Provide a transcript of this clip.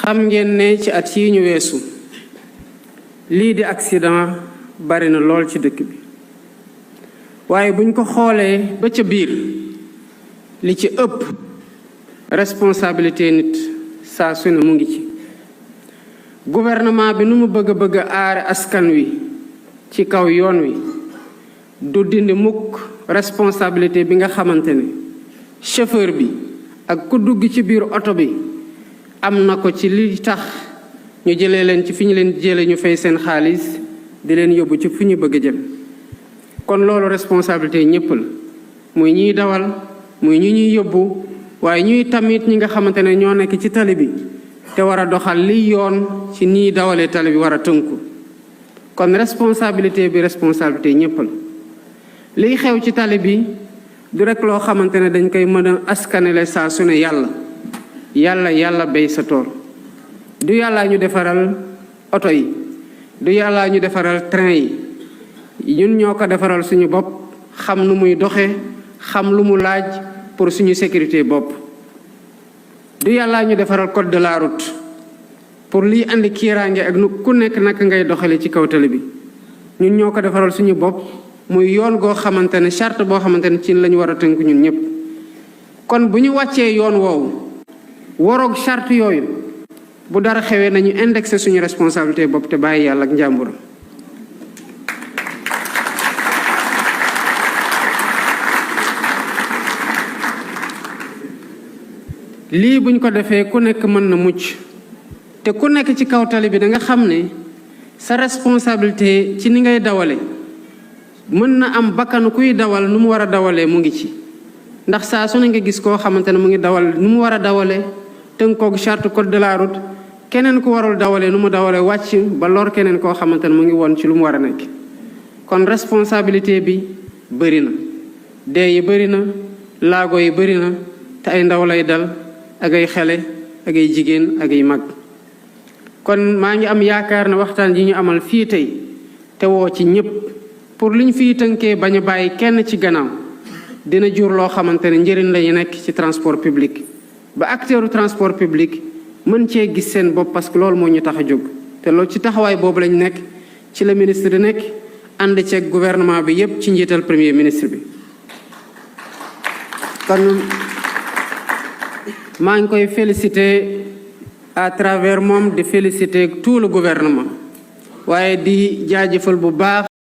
xam ngeen ne ci at yi ñu weesu lii di accident bari na lool ci dëkk bi waaye buñ ko xoolee ba ca biir li ci ëpp responsabilité nit saa su ne mu ngi ci gouvernement bi nu mu bëgg a aare askan wi ci kaw yoon wi du dindi mukk responsabilité bi nga xamante ne chauffeur bi ak ku dugg ci biir oto bi am na ko ci li tax ñu jëlee leen ci fi ñu leen jëlee ñu fay seen xaalis di leen yóbbu ci fu ñu bëgg a jëm kon loolu responsabilité ñépp la muy ñuy dawal muy ñu ñuy yóbbu waaye ñuy tamit ñi nga xamante ne ñoo nekk ci tali bi te war a doxal li yoon ci nii dawalee tali bi war a tënku kon responsabilité ñépp la liy xew ci tali bi du rek loo xamante ne dañ koy mën a askanele saa su ne yàlla béy sa tool du yàllaa ñu defaral oto yi du yàllaa ñu defaral train yi ñun ñoo ko defaral suñu bopp xam nu muy doxe xam lu mu laaj pour suñu sécurité bopp du yàllaa ñu defaral code de la route pour liy andi kiiraange ak nu ku nekk naka ngay doxale ci kaw tali bi ñun ñoo ko defaral suñu bopp muy yoon goo xamante ne charte boo xamante ne ci lañu war a tënk ñun ñëpp kon bu ñu wàccee yoon woowu waroog charte yooyu bu dara xewee nañu indexé suñu responsabilité bopp te bàyyi yàlla ak njàmburam lii buñ ko defee ku nekk mën na mucc te ku nekk ci kaw tali bi da nga xam ne sa responsabilité ci ni ngay dawale mën na am bakkanu kuy dawal nu mu war a dawalee mu ngi ci ndax saa su ne nga gis koo xamante ne mu ngi dawal nu mu war a dawalee tënkoog charte code de la route keneen ku warul dawalee nu mu dawalee wàcc ba lor keneen koo xamante ne mu ngi woon ci lu mu war a nekk kon responsabilité bi bëri na dee yi bëri na laago yi bëri na te ay ndaw lay dal ak ay xale ak ay jigéen ak ay mag kon maa ngi am yaakaar ne waxtaan yi ñu amal fii tey te woo ci ñépp pour liñ fiy tënkee bañ a bàyyi kenn ci gannaaw dina jur loo xamante ne njëriñ lañu nekk ci transport public ba acteuru transport public mën cee gis seen bopp parce que loolu moo ñu tax a jóg te loolu ci taxawaay boobu lañ nekk ci la ministre di nekk ànd ceeg gouvernement bi yépp ci njiital premier ministre bi kon maa ngi koy féliciter à travers moom di féliciter tout le gouvernement waaye di jaajëfal bu baax